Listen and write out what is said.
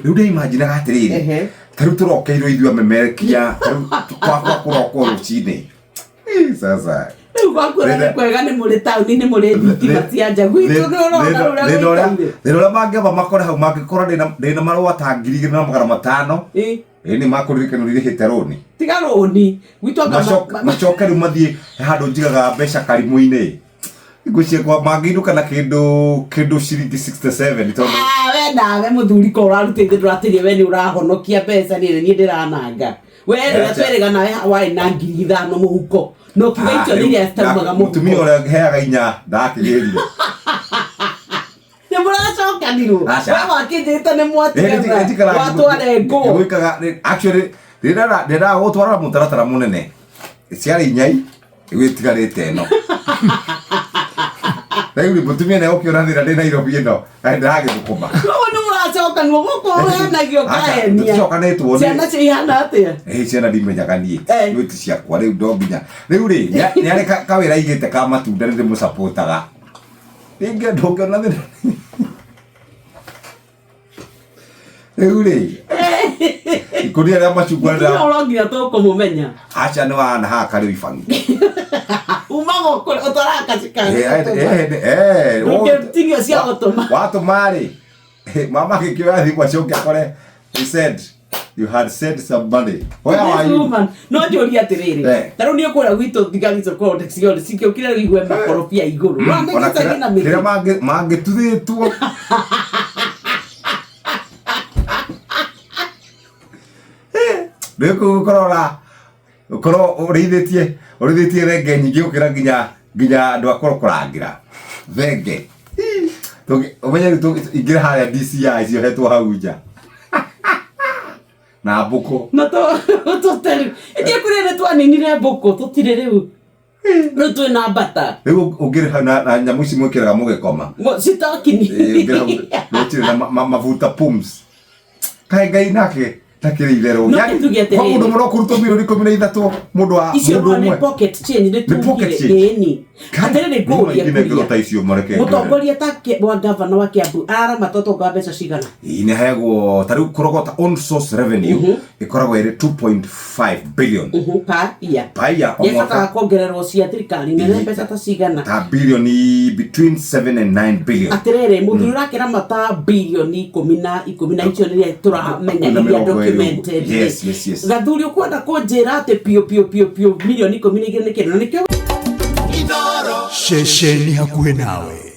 Rĩu ndĩimaginaga atĩrĩrĩ, ta rĩu tũrokeirwo ithuĩ amemerekia, ta rĩu kwakwa kũrokwo rũcinĩ. Ĩ, sasa Rĩu gwaku ona nĩ kwega, nĩ mũrĩ taũni, nĩ mũrĩ thitima cia nja. Gwitũ nĩ ũrona ũrĩa thĩna ũrĩa gũikaire. Thĩna ũrĩa mangĩamba makore hau, mangĩkorwo ndĩna marũa ta 2500. Ĩ nĩ makũririkana ũrĩhĩte rũni. Tiga rũni gwitũ anga Macoke rĩu mathiĩ handũ njigaga mbeca karimũ-inĩ. Ngwĩciria kwa mangĩinũka na kĩndũ ciringi 67 tondũ Ah, we nawe mũthuri ko ũrarutĩte ndũratĩrie, we nĩ ũrahonokia mbeca, niĩ nĩ niĩ ndĩrananga. We rĩrĩa Acha. twerĩga nawe warĩ na 5000 mũhuko na ũkiuga Ah, icio nĩ rĩu iria citaumaga mũtumia mũhuko. ũrĩa heaga inya ndakĩgĩrire. Nĩ mũracokanirwo? Aca. We wakĩnjĩte nĩ mwatigana watware ngũ. Gwĩkaga actually ndĩraga gũtwara mũtaratara mũnene ciarĩ inyai rĩu ĩtigarĩte ĩno. Rĩu rĩ, mũtumia nĩ egũkĩona thĩna ndĩ Nairobi ĩno na ndĩragĩthũkũma. Koguo nĩ mũracokanirwo gũkũ, ũhenagio Aca, ũkahenia. tũticokanĩtwo nĩ Ciana cio ihana atĩa? Ĩ, ciana ndimenyaga niĩ. Eh. Rĩu ti ciakwa rĩu, ndo nginya rĩu rĩ nĩ arĩ kawĩra aigĩte ka matunda, nĩ ndĩmũcapotaga rĩngĩ ndũngĩona thĩna rĩu rĩ ikũnia rĩa macungwa Mũtumia rĩra ũro nginya tũkũmũmenya. Aca, nĩ wana haha karĩ ibangi. Umaga ũkũrĩ ũtwaraga kacikari. Eh, eh, Ndũngĩtinio cia gũtũma. Watũma rĩ, mama akĩkĩoya thimũ acoke akore he said you had sent some money, where are This you? woman, no njũrie atĩrĩrĩ, ta rĩu niĩ kũrĩa gwitũ thigari icio korwo ciothe cikĩũkire rĩu igue makorobia igũrũ. Ũrona Ona gĩcagi na kĩrĩa mĩtĩ. Mangĩtuthĩtwo rĩu kũu ũkorora ũkorwo ũrĩithĩtie thenge nyingĩ gũkĩra nginya andũ a kũrangĩra thenge. Ũmenye rĩu ingĩra harĩa DCI ciohetwo hau nja na mbũkũ. Na tũterĩ ithiĩ kũrĩa nĩ twaninire mbũkũ, tũtirĩ rĩu, rĩu twĩna mbata. Rĩu ũngĩrĩ hau na nyamũ ici mwĩkĩraga mũgĩkoma. Citokini. Ĩĩ, ũngĩrĩ hau rũcinĩ na mabuta pums kaĩ Ngai nake takĩrĩ itherũ. No Yani, tuge atĩrĩrĩ. kwa mũndũ mũno kũrutwo mirioni 13 mũndũ wa Icio mũndũ nĩ ũmwe. pocket change nĩ Nĩ pocket tugire. change. Ĩni, atĩrĩrĩ, ngũria ngũria kuria ta icio mareke. Mũtongoria ta wa gavana wa Kiambu araramata ũtonga wa mbeca cigana? Ĩĩ, nĩ heagwo ta rĩu kũrogota own source revenue ĩkoragwo ĩrĩ 2.5 billion. Pa iya. Paia o Yebatara mwaka. kuongererwo cia thirikari nene mbeca ta cigana? Ta bilioni between 7 and 9 billion. Atĩrĩrĩ, mũthuri ũrakĩramata bilioni ikũmi na ikũmi na icio nĩrĩa tũramenya Na iria 20 ũguo. documented. Yes. Gathuri, ũkwenda kũnjĩra atĩ piũ piũ piũ piũ 12 milioni nĩ kĩndũ na nĩkĩo Ceceni hakuhĩ nawe.